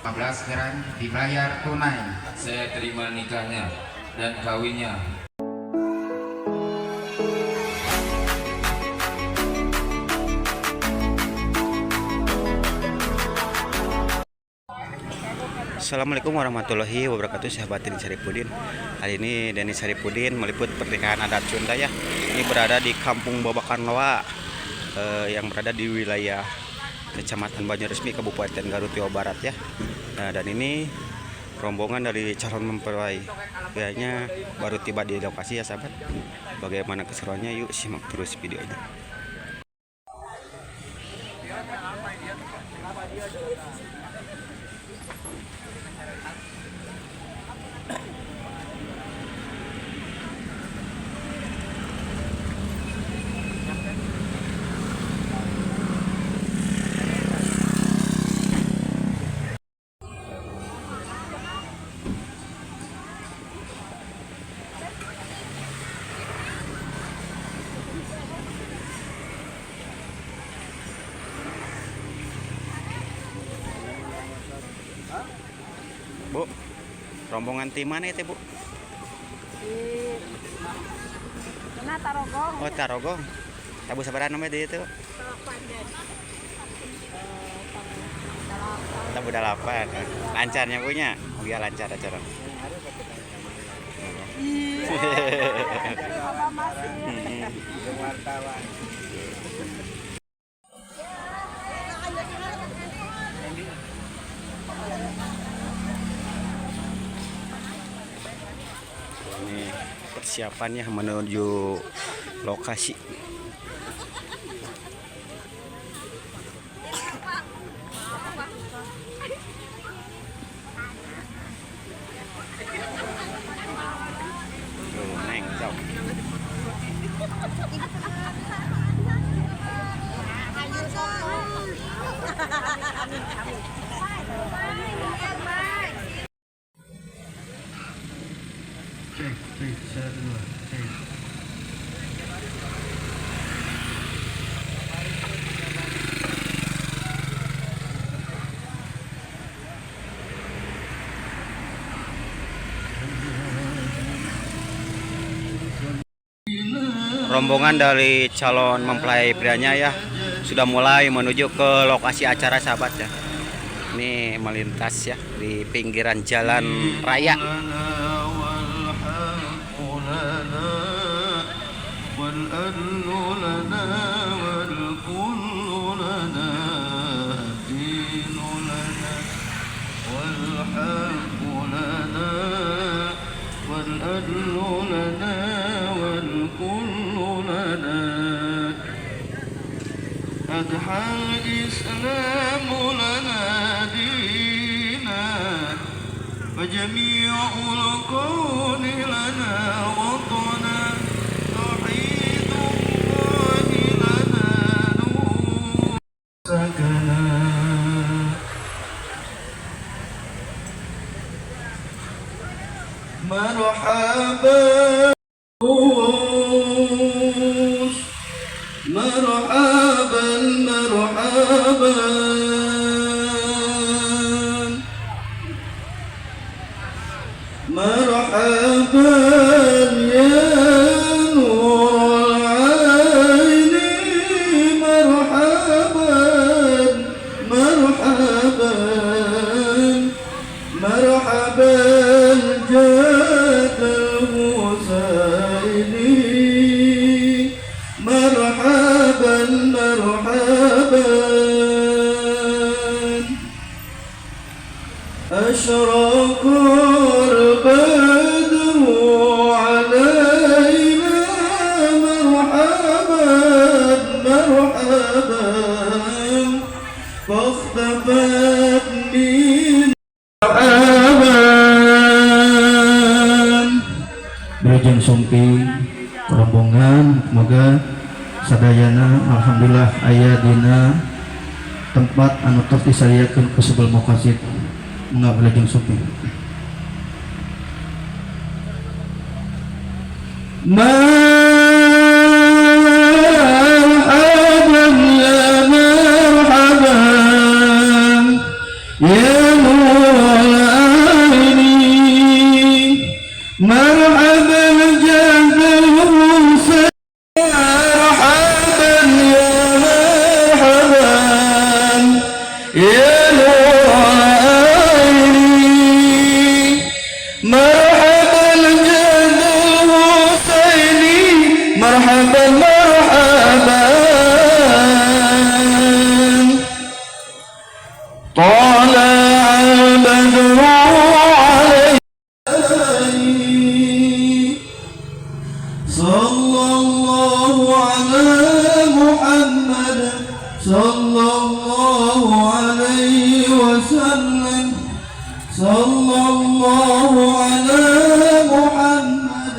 15 gram dibayar tunai. Saya terima nikahnya dan kawinnya. Assalamualaikum warahmatullahi wabarakatuh, sahabat Denny Saripudin. Hari ini Denny Saripudin meliput pernikahan adat Sunda ya. Ini berada di Kampung Babakan Loa, yang berada di wilayah Kecamatan Banyuresmi, Kabupaten Garut, Jawa Barat ya. Nah, dan ini rombongan dari calon mempelai kayaknya baru tiba di lokasi ya sahabat. Bagaimana keseruannya? Yuk simak terus videonya. Bu, rombongan tim mana itu, Bu? Di mana, Tarogong. Oh, Tarogong. Tabuh sabaraha namanya di itu? Delapan. Tabuh delapan. Lancarnya punya. Oh iya, lancar acara. Iya. Bapak masih. Ini persiapannya menuju lokasi. Tuh, neng, jauh. Cek, cek, satu, dua, cek. Rombongan dari calon mempelai prianya ya sudah mulai menuju ke lokasi acara sahabat ya. Ini melintas ya di pinggiran jalan raya. والحق لنا والأهل لنا والكل لنا الدين لنا والحق لنا والأهل لنا والكل لنا أضحى الإسلام لنا دينا وجميع الكون لنا وطنا توحيد الله لنا نور سكنا. مرحبا مرحبا مرحبا مرحبا يا نور العين مرحبا مرحبا مرحبا جاد الحسين مرحبا مرحبا أشرق البدر علينا مرحبا مرحبا فاختفت من مرحبا. Wilujeng sumping rombongan, semoga sadayana alhamdulillah aya dina tempat anu tos disadiakeun ku sebel muqasid. Mangga wilujeng sumping. مرحبا يا مرحبا. صلى الله عليه وسلم، صلى الله على محمد،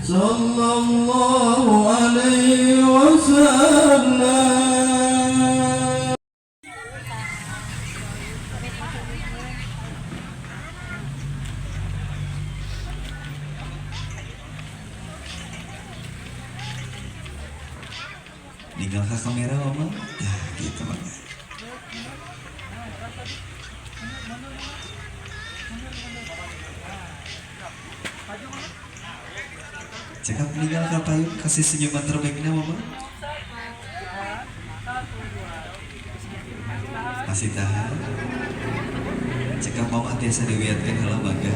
صلى الله عليه وسلم. Tinggal ke kamera, Mama. Nah, gitu, Mama. Cekap ninggal ka payun, kasih senyuman terbaiknya, Mama. Masih tahan. Cekap Mama, tiasa diwiatkeun heula, mangga.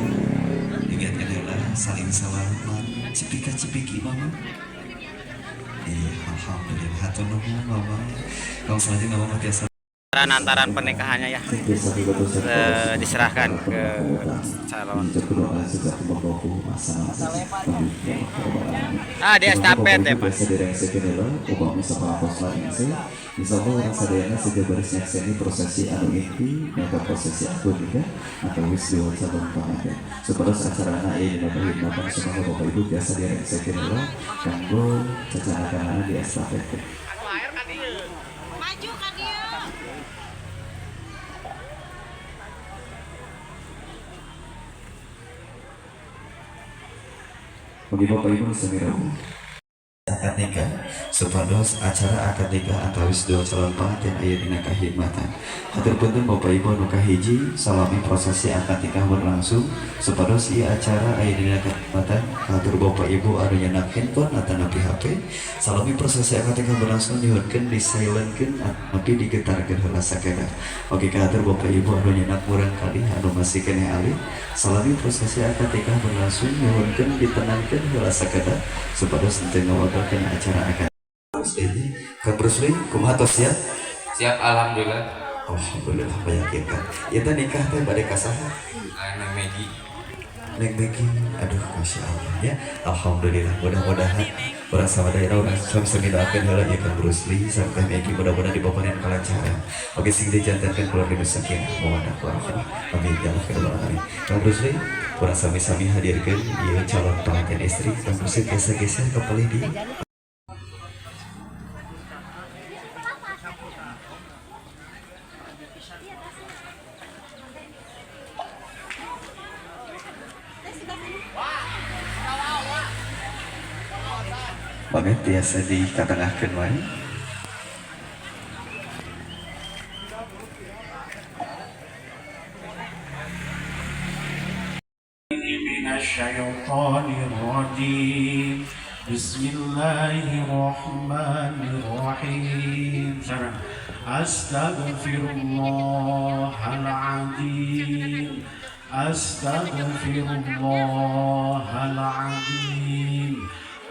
Diwiatkeun heula, saling salaman, cipika cipiki, Mama. Iya, alhamdulillah. Hatur nuhun, Mama. Kalau selanjutnya Mama tiasa Antaran pernikahannya ya, diserahkan ke calon. Ah, di estafet ya, Pak. Insyaallah urang sadayana sejabaris nyakseni prosesi anu inti nyaeta prosesi akad nikah atau wis dua calon panganten. Supados acarana aya dina kahidmatan, semoga Bapak Ibu tiasa direngsekeun heula kanggo cacanakanana di estafet teh. Maju ka dieu. Bagi Bapak Ibu sami rawuh. Akad nikah, supados acara akad nikah atawis dua calon pengantin aya dina kahidmatan. Hatur punten Bapak Ibu, anu kahiji, salami prosesi akad nikah berlangsung, supados ieu acara aya dina kahidmatan. Hatur Bapak Ibu anu nyenak handphone atanapi HP, salami prosesi akad nikah berlangsung nyuhunkeun di silentkeun atanapi digetarkeun heula sakedap. Oke, kahatur Bapak Ibu anu nyenak murangkalih anu masih keneh alit, salami prosesi akad nikah berlangsung nyuhunkeun ditenangkeun heula sakedap supados henteu ngawagelkeun acara akad. Ini Kang Bruce Lee, kumaha, tos siap? Siap, alhamdulillah. Alhamdulillah, meyakinkan. Ieu teh nikah teh bade ka saha? Neng Megi. Neng Megi. Aduh, masya Allah ya. Alhamdulillah, mudah-mudahan urang sawadayana urang sami-sami doakeun heula ieu Kang Bruce Lee sampai Megi mudah-mudahan dipaparin kalancaran. Oke, sing dijantenkeun keluarga nu sakinah mawaddah warahmah. Amin ya rabbal alamin. Kang Bruce Lee, urang sami-sami hadirkeun ieu calon pengantin istri. Kang Bruce Lee tiasa geser ke palih dieu. Mangga tiasa dikatengahkeun wae. من الشيطان الرجيم، بسم الله الرحمن الرحيم. أستغفر الله العظيم، أستغفر الله العظيم،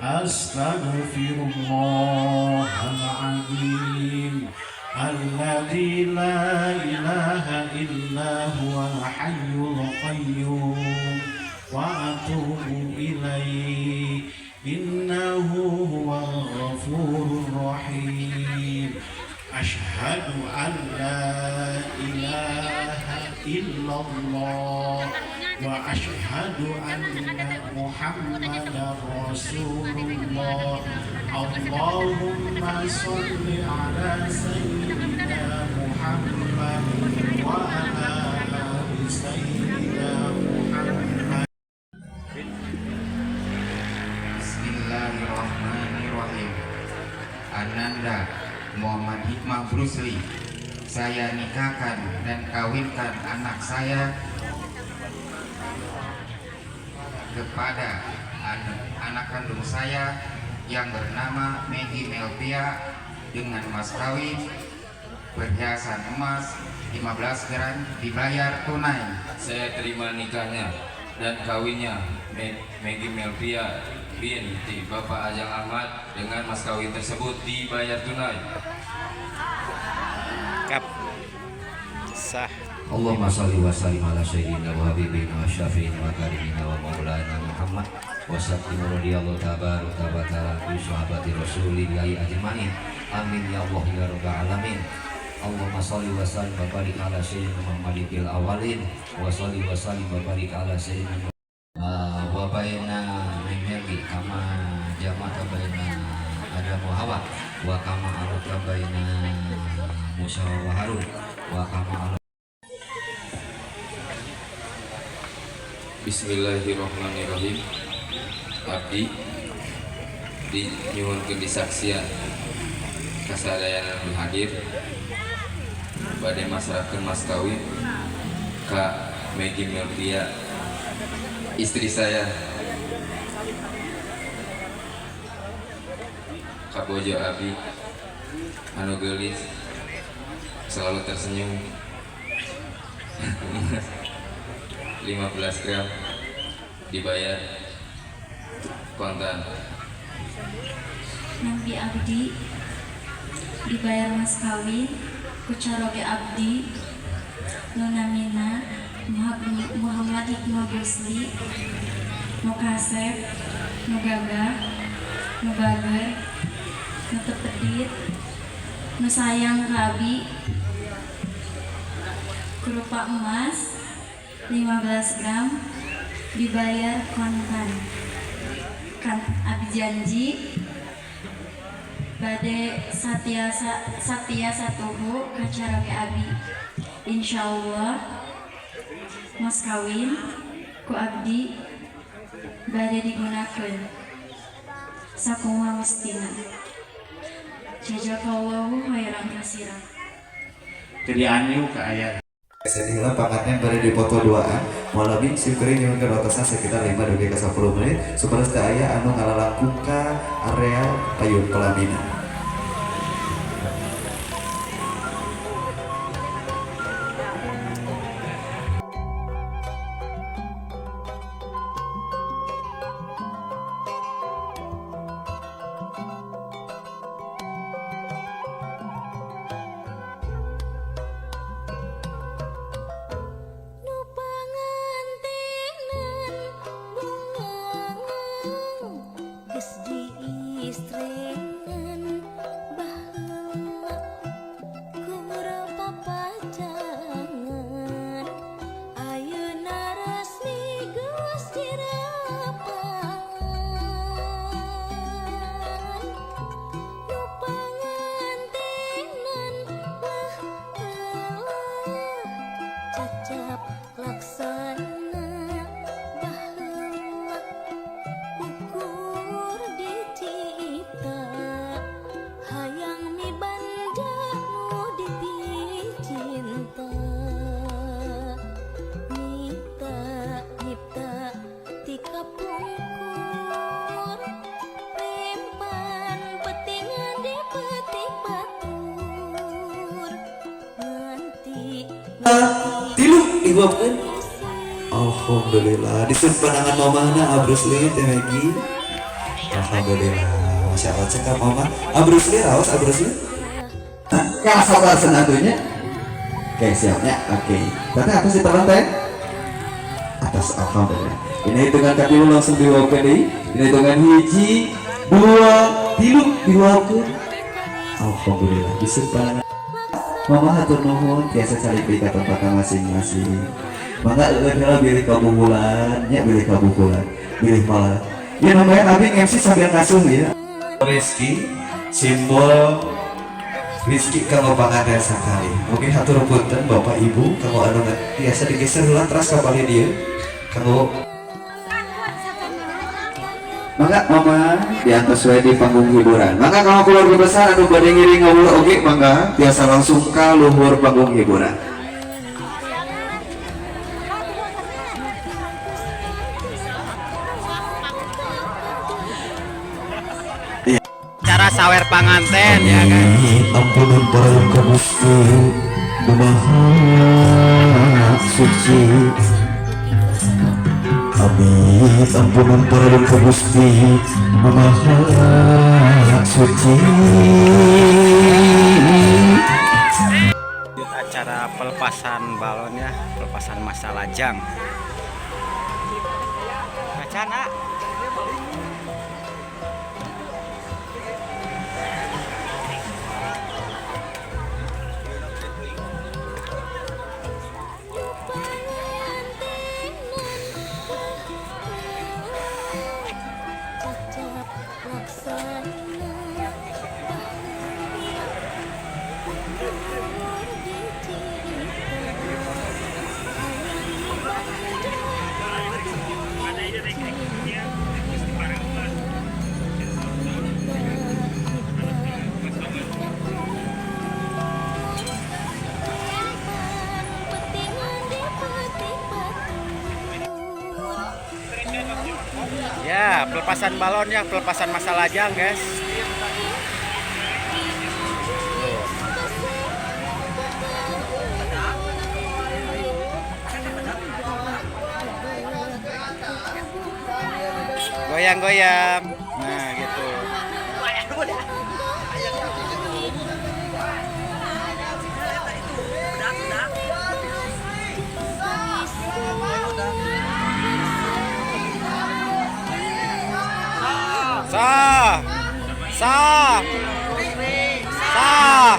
أستغفر الله العظيم الذي لا إله إلا هو الحي القيوم وأتوب إليه، إنه هو الغفور الرحيم. أشهد أن لا إله إلا الله وأشهد أن محمدا رسول الله. اللهم صل على سيدنا محمد وعلى آل سيدنا محمد. Bismillahirrahmanirrahim. Ananda Muhammad Hikmah Bruce Lee, saya nikahkan dan kawinkan anak saya kepada anak kandung saya yang bernama Maggie Melvia dengan mas kawin perhiasan emas 15 gram dibayar tunai. Saya terima nikahnya dan kawinnya Maggie Melvia binti Bapak Ajang Ahmad dengan mas kawin tersebut dibayar tunai. Kap. Sah. اللهم صل وسلم على سيدنا وحبيبنا وشفيعنا وكريمنا ومولانا محمد وسلم، رضي الله تبارك وتعالى عن صحابة رسول الله أجمعين. Amin ya Allah ya rabbal alamin. Allahumma sholli wa sallim wa barik ala sayyidina Muhammadin fil awwalin wa sholli wa sallim wa barik ala sayyidina wa baina Megi kama jama'ta baina Adam wa Hawa wa kama alaka baina Musa wa Harun wa kama alaka. Bismillahirrahmanirrahim. Abdi dinyuhunkeun disaksian kasadayana nu hadir bade masrahkeun mas kawin ka Megi Melvia, istri saya, kabojo abi anu geulis, selalu tersenyum, 15 gram, dibayar kontan. Nampi abdi dibayar mas kawin ku caroge abdi nu namina Muhammad Hikmah Gusli, nu kasep, nu gagah, nu bager, nu teu pedit, nu sayang ka abi, berupa emas 15 gram, dibayar kontan. Kan abi janji bade satia satia satuhu ka caroge abi. Insyaallah mas kawin ku abdi bade digunakeun sakumaha mestina. Jazakallahu khairan katsiran. Jadi anyu ke ayah. Sedihlah pangkatnya bari dipoto duaan. Moal lebih, simkuring nyuhunkeun waktosna sekitar 5 dugi ka 10 menit supaya teu aya anu ngalalangkung ka area payun pelaminan. Nu pangantenan bungang geus diistrenan baheula ku papajangan, ayeuna resmi geus dirapan. Nu pangantenan baheula cacap laksana baheula ukur dicipta hayang mibanda nu dipicinta, nyipta nyipta ti kapungkur rempan petingan di petik batur nganti Tilu dihuapkeun. Alhamdulillah disup pandangan mamahna Abrusli teh Megi. Alhamdulillah, Masya Allah, cekap mama Abrusli raos Abrusli. Nah, sabar senatunya. Oke, siapnya. Oke, Teteh atas di tangan teh atas. Alhamdulillah, ini hitungan katilu langsung dihuapkeun deui. Ini hitungan hiji, dua, tilu, dihuapkeun. Alhamdulillah disup pandangan Mama, hatur nuhun tiasa calik di tempatna masing-masing. Mangga eueun heula bilih kabubulan nya, bilih kabubulan, bilih malah. Ya namanya abi MC sambil ngasuh ya. Rizky simbol Rizky kanggo panganten sakali. Mungkin hatur punten Bapak Ibu kanggo anu tiasa digeser heula teras ka palih dieu. Kanggo mangga mama diantos we di panggung hiburan. Mangga kanggo keluarga besar anu bade ngiring ngawuh oge mangga tiasa langsung ka luhur panggung hiburan. Cara sawer panganten ya kan. Ampunan para Gusti Maha Suci. Amin, ampunan para Gusti Maha Suci. Lanjut acara pelepasan balon ya, pelepasan masa lajang. Wacana. Kubur dicerita hayang nyimpan jodoh cinta, minta petingan di petik batur. Ya, pelepasan balon ya, pelepasan masa lajang, guys. Tuh. Goyang-goyang. Nah, gitu. Sah. Sah. Sah.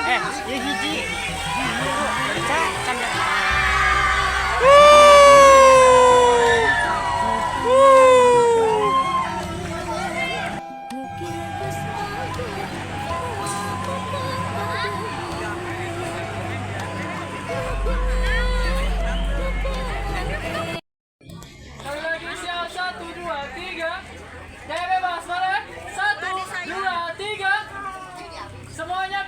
Eh, ieu hiji. Ca, can. Wuh. Mungkin geus maju. Sekali lagi, siap, satu, dua, tiga. Gaya bebas, boleh? Satu, dua, tiga. Semuanya.